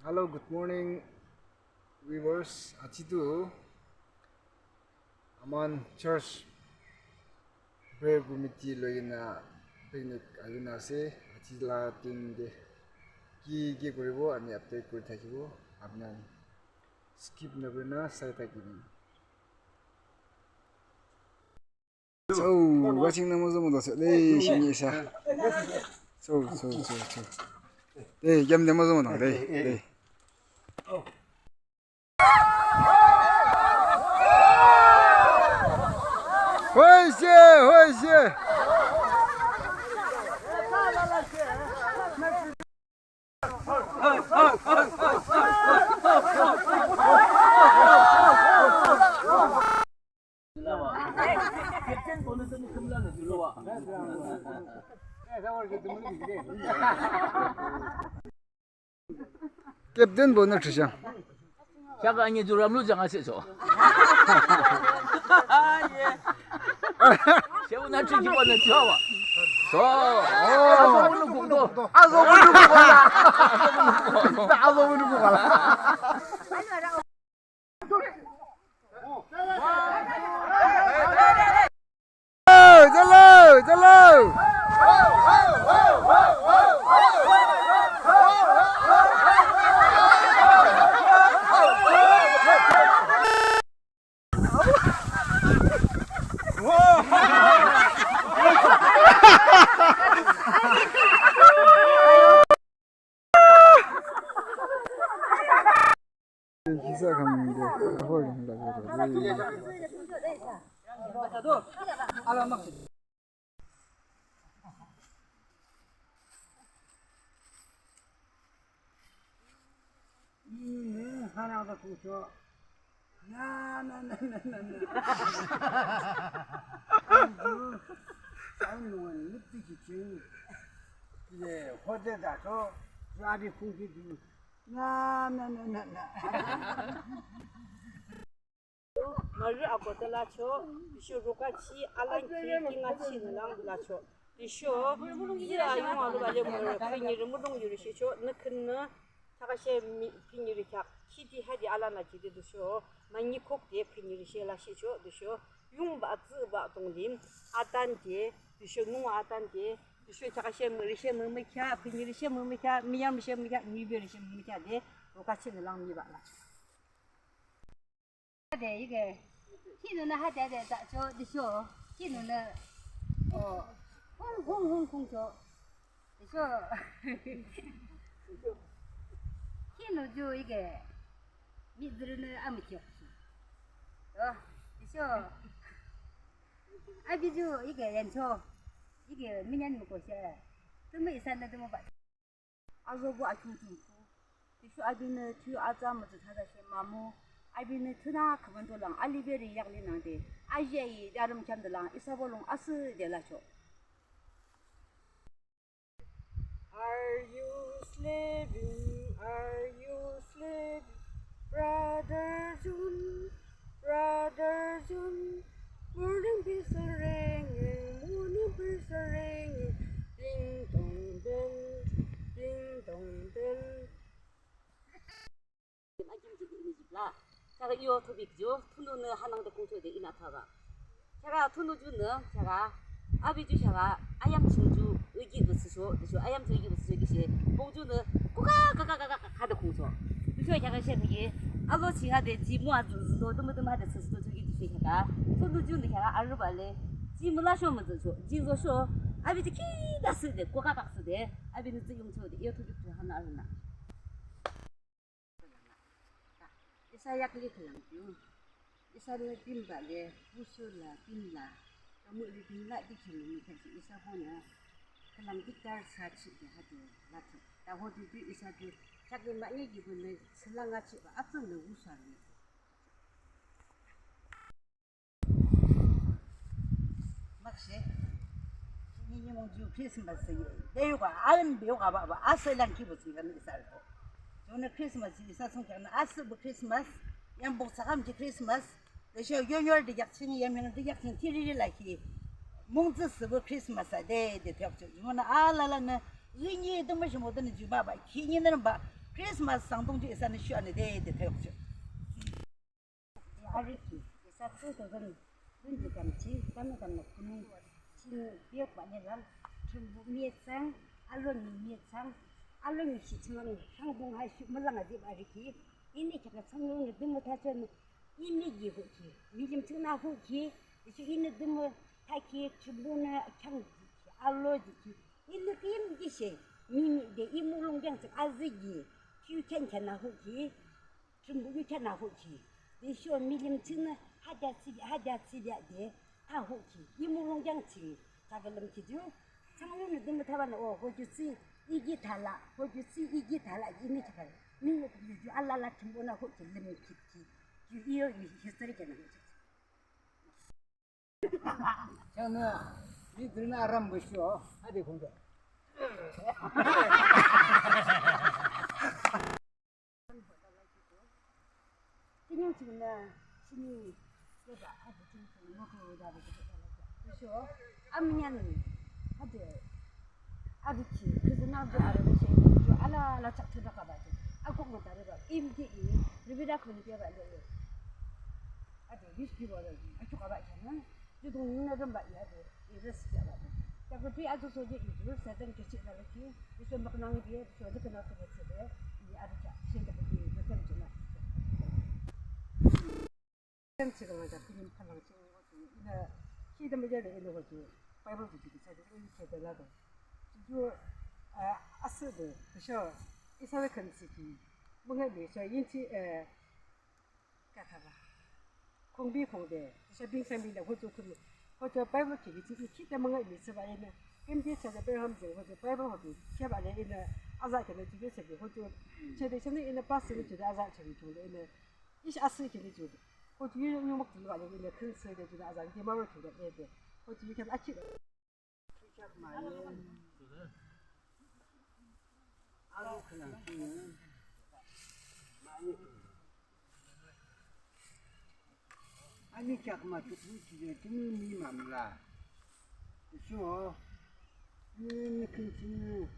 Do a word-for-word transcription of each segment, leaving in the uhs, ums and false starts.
Hello, good morning, viewers. Aji tu aman church prayer committee loi kena picnic ahi kena ase. Aji la din te ki ki kuribo ami update kuri thakibo. Apni khan skip nakuri na sai thakibi. So, watching na mazo mo dase. Dei, shini sa. So, so, so, so. Dei, yam de mazo mo dang, dei, dei. Hoishe, hoishe. Captain bo na trisha. Siya ka anye juram lu jang ase so. Siya bo na trisha bo na trisha wa. So. Oh. Azo bo lu kung do. Azo bo lu kung do. Azo bo lu kung do. Marü akoto lacho, tüsho rokachi alan ki kingachi nü lang lacho. Tüsho, i ayung alu bale mürü, khünyirü mülung yürü shecho, nü khünnü, thakashe mi, khünyirü kyak, khiti hadi alan la jide tüsho, manyi khokde khünyirü she la shecho, tüsho, yungba atsüba tonglim, atan de, tüsho nung atan de, tüsho thakashe mürü she mümükya, khünyirü she mümükya, miyam she mümükya, nibir she mümükya de, rokachi nü lang miba la. Hade ike, kinunü hade hade zacho, tüsho, kinunü, o, hung, hung, hung, hung cho, tüsho, kinu ju ike, mihtsürünü amükyo, o, tüsho, api ju ike yancho, ike minyan müko she, tümü isanü tümü ba. Azobo akhiung chingpü. Tüsho apinü tüsho atsa mütsü thada she mamu. Apinü tüna khübün tolang aliberi yakli nangde. Aji ayi darüm khyamde lang isa bolung asühde lacho. Are you sleeping? Are you sleeping? Brother Jun, Brother Jun, morning bells are ringing, morning bells are ringing, ding dong ding, ding dong ding. Akim jide ini jibla. Kaka iyo topic ju, thununü hanangde kungtode ina thaba. Kheaka thunu junü, kheaka, api ju kheaka, ayam ching ju, igi de süsho, de sho, ayam ching igi de süsho gishe, bong junü, kuka, kaka, kaka, kaka, de kungso. De sho kheaka she kagi, alo ching ade, ji mu a ju züdo, tümü tümü ade süsho ju gi de sho kheaka, thunu junü kheaka, arübale, ji mu la sho mu züsho, ji zo sho, api ju ki da süde, kuka kak süde, apinü ju yung chode, iyo topic ju hana arüna. Isa yakli khülang ju. Isanü binbah le, busu la, bin la, kamüli bin la, dikhi mümükheachi isa bonü, khülang dikdar sachi de hade lacho. Ta hode ju isa ju, chakri mani gibünü, sülanga chiba, atsünü usa le. Makshe, nini mung ju Christmas ye, de yoka, alem de yoka ba ba, asü lang kibo si kami isa ko. Jone Christmas isa sung kami, asübo Christmas, yambo sakam ji Christmas, de sho yonyor de yak ching, yamyang de yak ching, tiriri la ki, mung zi sübo Christmas a de, de tiok jo, jone alala ne, yinyi de mo shimo de ne ju ba ba, ki ni ne ba, Christmas sangdung ju isanü shuanü de de thayok ju. Ariki, isa two thousand twenty kam chi, kami kam na kumi, chin biak ba ne lam, chumbu miet sang, alon ni miet sang, alon ni shi chang, hangbung ha shu malang adip ariki, ini chaka chang yung ni dumu thachen, ini gi hu ki, milim ching na hu ki, isu ini dumu thaki, chumbu na chang ji ki, alo ji ki, ini kim ji she, mimi de imu long jang ching azi gi, chu chen chen na hu ki, Thrünpuh yu kheak nü hoki. Tüsho milim chingnü hade atsübe, hade atsübe de, tha hoki. Imu rongkheak ching, thakülim ki ju. Chang yunü dümü thabanü o, hoju tsü igi thala, hoju tsü igi thala, ini thakal. Mimi ju alala Thrünpuhnü hoki limkhit ki. Ju iyo yu history kheak nü hoki. Chang nü, mi dürünü aram bosho, hadi khongde. Kinyang chingnü, chini, keba, hadi chini chini, moko, hadi chini, hadi chini. Bosho, amnyan, hadi, hadi chini, kızına bir araba şey, şu ala ala çak çak kaba, akok mı tarı ba, im ki i, ribida kuni keba le. Hadi, yüz kilo, akok kaba chini. Judung nung na ramba iya de, i rest iya ba de. Chakri ato soje i ju, Satan kechi na laki, i so mak nang biye, so de kena to boche de, i ari cha, shen de kati, na tem chuna. Tem chika na ja, kinim kalang ching, ina, ki de meja de, ina hoji, Bible de, de, sa de, ina, sa de, la de. Ju, eh, asu de, de sho, isa de kan siki, mung de, so, yin chi, eh, Kya thaba. Khongbi khongde, sa bing sa bing da, hojo khun. Hojo Bible ki, ki, ki, ki, da manga mi sa ba ina. Kim de sa da Abraham de, hojo Bible hojo, kya ba le ina, aza ke le ju sa ke, hojo, che de sa ina, ina pas ni ju da aza che ni ju ina. Ish asi ke ni ju. Hojo yu, yu mok ju ba le ina, kun sa de ju da aza, ki ma ro ju da e de. Hojo yu kan aki. Ani chak ma chuk bu chi de timi mi mam la. Sho, ni ni kin chin ni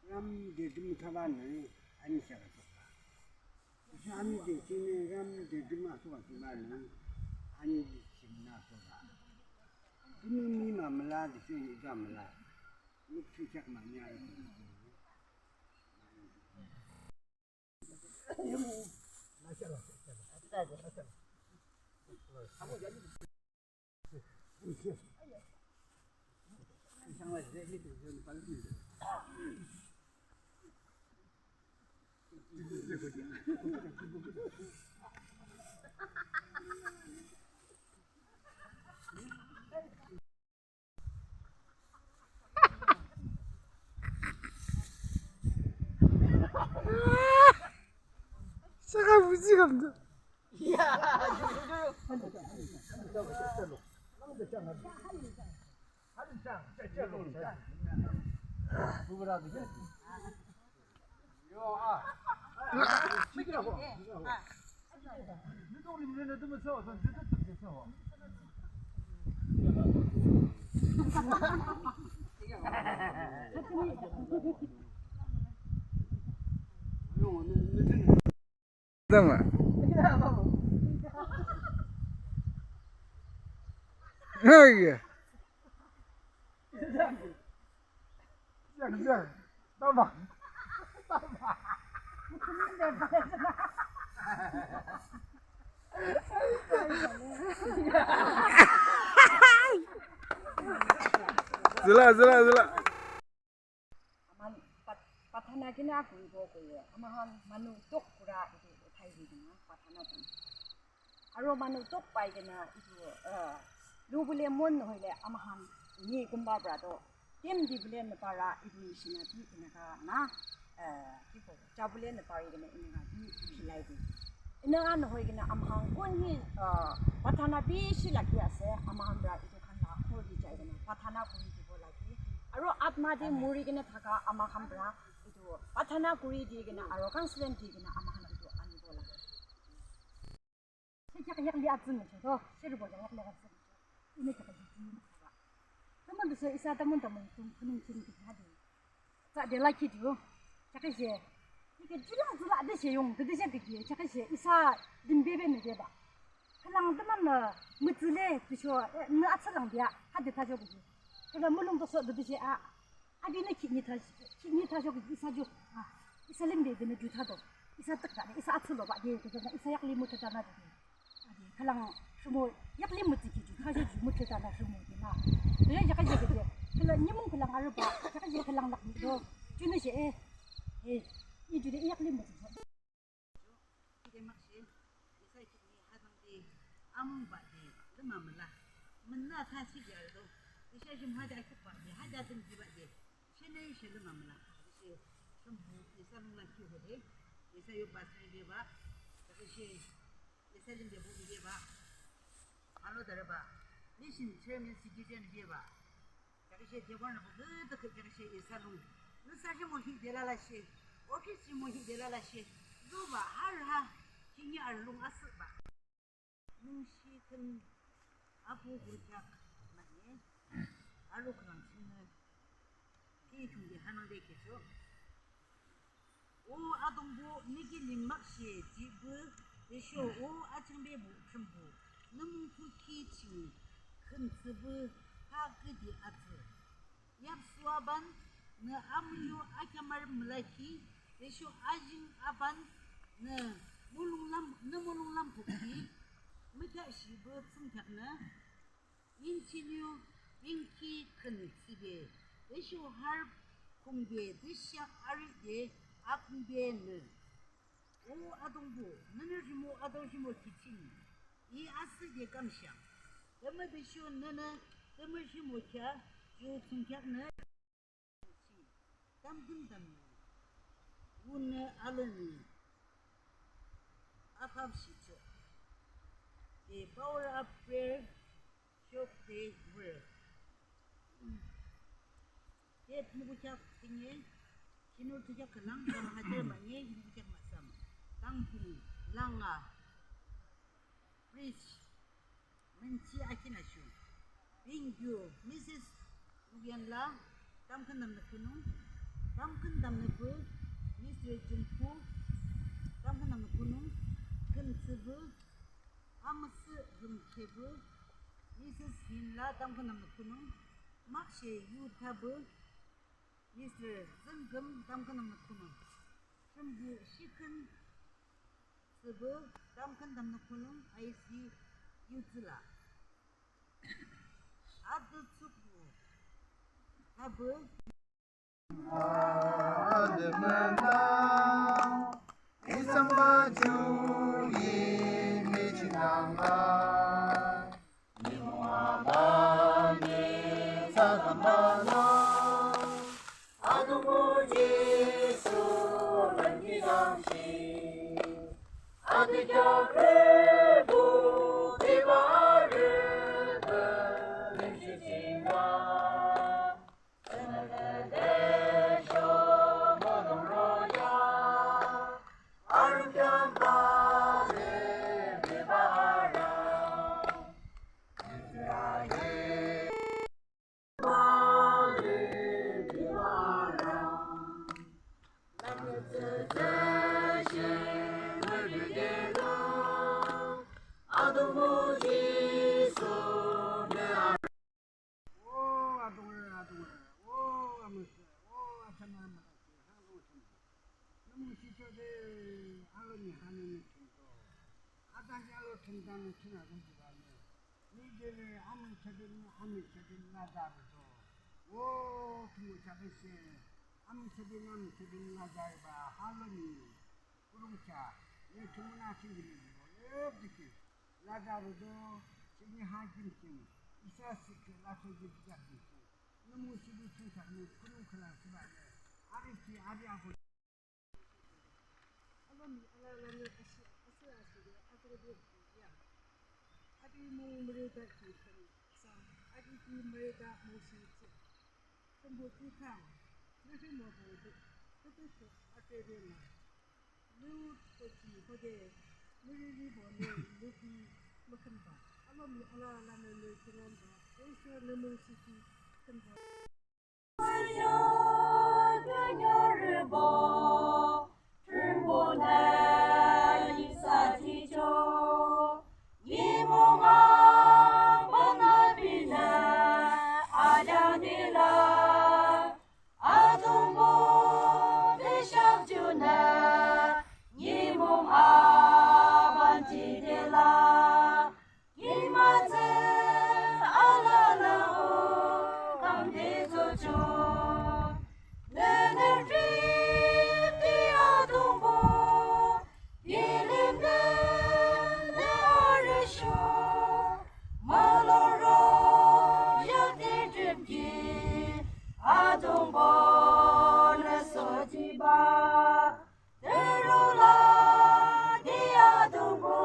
ram de dum thaban ni ani chak chuk. Ani de chini ram de duma suwa suwa ni, ani de chimna suwa. Dumi mi ma mala de chini ga mala. Nuk si chak ma nya. Saka buji kamdo. Tama. Haya. Zila, zila, zila. Aman pat-, pathana kina kuibo kuiye. Amahan manu tok kura itu uthai di dina pathana kuni. Aro manu tok pai kina itu, eh, lubule mon nohoile amahan ni kumba pra to. Tem dibule napara itu nishina di inaka na, eh, kiko, jabule napari kina inaka di khilai di. Inaka nohoi kina amahan kun hi, eh, pathana bishi lagi ase, amahan pra itu khan la khor di jai kina pathana kuri dibo lagi. Aro atma de muri kina thaka amahan pra itu pathana kuri di kina aro counseling di kina amahan itu anibo lagi. Chak yak li atsün mo chodo, sheri bo yak li atsün mo chodo. Ine chak yak li atsün mo chodo. Taman de so isa taman taman tum kunung tum ki hadi. Sa de la ki du. Chak ye. Ike ju lang tsüla de she yung, de de she de ki, chaka she, isa limbe be ne de ba. Khülang de man ne, mütsü le, de sho, eh, ne atsü lang de ya, ha de ta sho de ki. Khülang mulong de so de de she a. Abi ne ki ni ta, ki ni ta sho de isa ju. Ah, isa limbe de ne ju ta do. Isa tek da de, isa atsü lo ba de, de de isa yak lim mu ta da na de. Ade, khülang rhimo, yakli mütsü ki ju, khasho ju mütsü tana rhimo ki na. Ade, yaka yaka de, khülang nimung khülang arüba, yaka yaka khülang lak ni do. Ju ne she, eh, eh, i ju de yakli mütsü. Kide mak she, isa ki ni hadang de, amung ba de, lima mala. Mena ta shi ya do. Isa jum hada ki ba de, hada dum ji ba de. She ne she lima mala. She, shum bu, isa lung la ki ho de. Isa yo ba sa de ba. Isa she, isa lim de bu de ba. Alo dare ba. Mission chairman secretary de ba. Jakashe de ba na bu de de jakashe isa lung. Nüsa shi mo hi de la la she. Office shi mo hi de la la she. Zo ba har ha. Kini ar lung asü ba. Nung shi kün apu hurkyak mane. Alo kang chine. Ki kung de hanang de ke so. O Atungpuh, nü kilim makshe jihpü, tüsho o achangbebuh Thrünpuh, nü mungkuki ching khün thsüpü ha küde atsü. Yapsu aban, nü amüyu akheamürü mülakhi, tüsho ajing aban, nü mulonglam, nü mulonglam kukhi, mükheahshihpü thsungkheaknü, Yinchinu binki khün thsüde, tüsho harp khungbe, tüsho arihde akhungbe nü. O Atungpuh, nünü rhimo ato rhimo kichin, I asühde kamshang. Tümü tüsho nünü, tümü rhimo kheah, ju thsungkheaknü. Tamkhüntamnü wunü alonü akhapshihchoh. The power of prayer shook the world. Tep mukukheak tinge, shinur thukheak khülang, kam hajar manye, mukukheak mahsam. Tangpung, langa, bridge, Münchi akin asho. Bingkyu, Missus Rugenla, tamkhüntamnü khunung. Tamkhüntamnü pü, Mister Jungku, tamkhüntamnü khunung. Khün thsüpü, Amüsüh Rümkhepü, Missus Hinla, tamkhüntamnü khunung. Makshe yu thapü, Mister Züngküm, tamkhüntamnü khunung. Thrünpuh shi khün thsüpü, tamkhüntamnü khunung, I C U tsüla. Atü tsukhu thapü. Adümüna, isamba ju imichinanga. O Atungpuh, Atungpuh, o Amüsüh, o Athamrü mülakhi, ha lo thsungkheak. Nü mungshi chode, alo ni hanini thsungto. Ataki alo thsungto nü thsungkheak thsungkheak nü. Nü jele amüsüh bin, amüsüh bin ladarüdo. O thsungkheak thsungkheak she, amüsüh bin, amüsüh bin ladarüba, ha lo ni. Kurungcha, nü thsungkheak nü thsungkheak nü, o lep diki. Ladarüdo, chini ha jimsing, isa sikhi laso jimsing. Nü mungshi bi thsungkheak nü, kurung khülang thsübah nü. Arü ki, arü apo. Alomi alalanü asü, asü asüde, asüde ya. Api mung mürüda ki thsang, api ki mürüda mungshi thsü. Thrünpuh ki thang, nü rhimobo du, kutu sho asüde na. Lu toki hode, nü riribo nü, luki mükhenba. Alomi alalanü nü kinamba, tüsho nü mungshi ki khenba. Yo, yo, yo, rübo, Adungbo, de shakjuna, nimung aban jidela, kimatsü alala o kamde zocho. Nünü tripti Adungbo, kilimnü nü arüsho, maloro yakti tripki, Adungbo nü sojiba. Therula di Adungbo,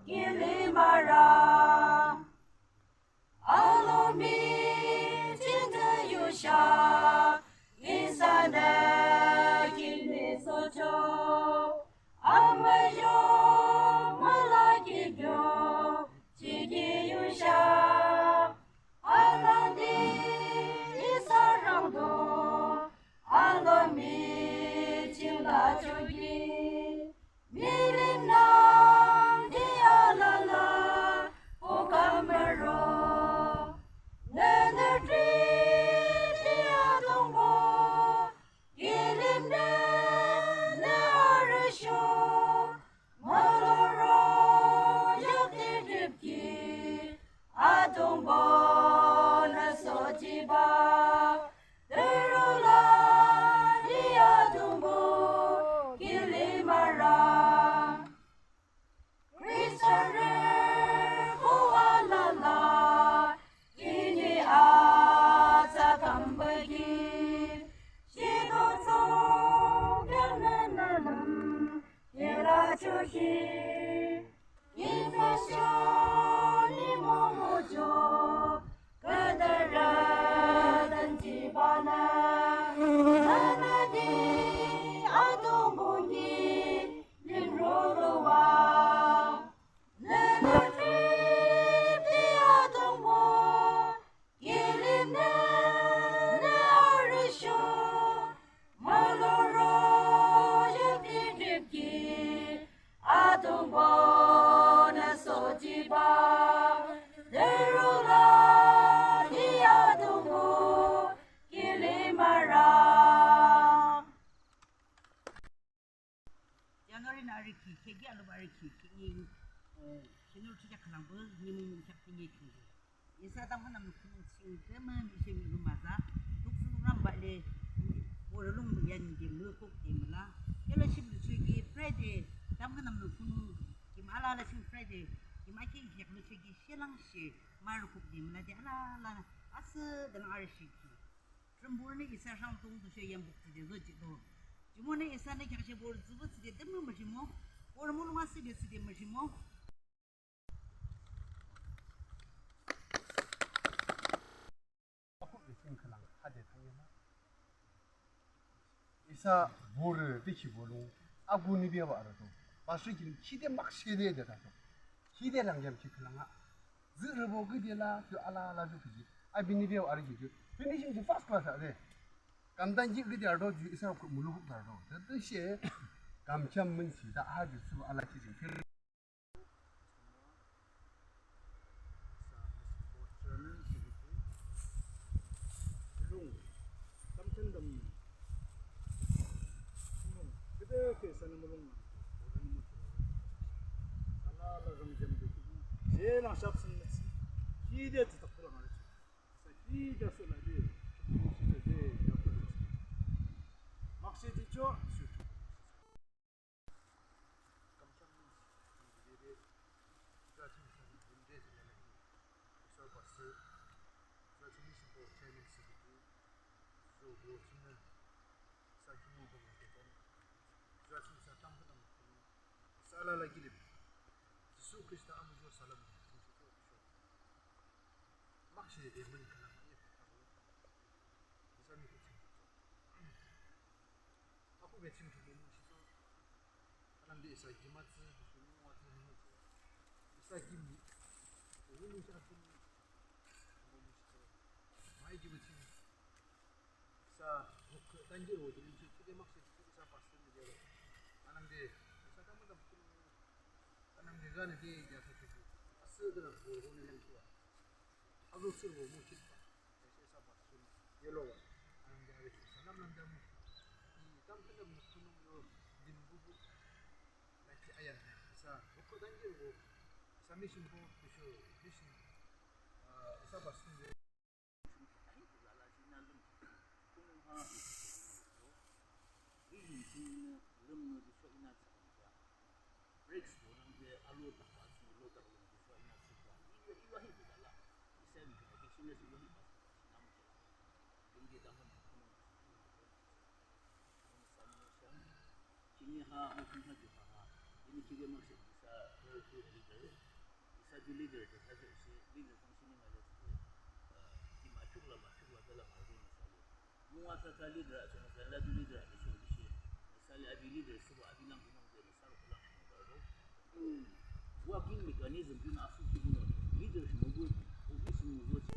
kilim arang. Alomi jingde yusha, isanü kinli socho. Amüyo müla kibyo, jiki yusha. Alangdi isa rangdo, alomi chingla choki. Milim nangdi alala, o kamero. Nünü tripti Adungbo, kilimnü nü arüsho, maloro yakti tripki, Adungbo nü sojiba. Therula di Adungbo, kilim arang. Khristanrü ko alala, ini atsa kambagi, shido tsung kyangnananam, yela choki, infection ni momojo, kadara danti bana, nanadi Adungbo ni, limro lowa. Nünü tripti Adungbo, kilimnü nü arüsho, maloro yakti tripki, Adungbo nü sojiba. Therula di Adungbo, kilim arang. January nü arükhi, khihni aluba arükhi, khihni, eh, khihni thsungkheak khülang pü, nimung mung kheak tingi khihni. Isa tamkhüntamnü khunung ching tümü mishi mi lumasa, tuksu ramba le, borü lung yanide mükukde müla. Fellowship luchoki Friday, tamkhüntamnü khunung, kim alala ching Friday, kim akin kheak luchoki shelang she, marukukde müla de alala, asühde nü arüshihkhi. Thrünpuhnü isa rhangdung tüsho yambuk thsüde zojihdo. Jumonü isanü kheaküshe borü zübü thsüde tümü mürhimo. Borü mulong asühbe thsüde mürhimo. Isa borü de ki bolung. Agu ni bebah arüdo. Pastor kilim kide makshe de de tato. Kide lang yam ki khülang a. Zürübo küde la, tü alala zü küji. Abi ni bebah arü ki ju. Finishing ju first class a de. Kamdan ji küde arüdo ju isa ku mulu ku arüdo. Tütüshe kamkheam münsi da ha ju su ala ki ju. Jisu Khrista amüzho salam. Makshe de mün khülang ye pütha bo. Isa mi kuching. Aku be ching ching mung shi so. Kanam de isa gima tsü, shi mung wa tsü, mung tsü. Isa gimi. Wu mung shi aku mung. Mung shi so. Mai gima ching. Isa, tangi ro, jini shi, kide mak shi, isa pastor ni jero. Kanam de, isa kamu dam kuru. Kanam de gani de, jasa shi. Asü de na, ro, ro ni yang tua. Azo sir ro, mung shi pa. Isa, isa pastor. Mukhunung yo limbubu lakhi ayan isa ukhuh dangkirbo isa mission bo tüsho mission, ah, isa pastor de. Ahi tüla la shi na lüm. Khunung ha mission bo. Mission shi na lüm no tüsho ina tsaka. Bricks bo nangde alu takba shi lo takba tüsho ina tsaka. Iwa iwa hi tüla la. Isa mission bo shi na shi iwa hi ba. Shi na mo. Lümde dangkirbo. Khuni ha, mukhung ha ju ha ha. Ini chide makshe isa, uh, leader. Isa ju leader de, isa ju si leader functioning aja si, uh, di machuk la, machuk la, dala machuk la, isa le. Mua sa sa leader, asa sa la ju leader, asa si, isa le abi leader, suba abi lang, inong de, isa ro lang, inong de, ro. Working mechanism, yun asu si, inong, leader si, mo gu, office si, mo gu, si.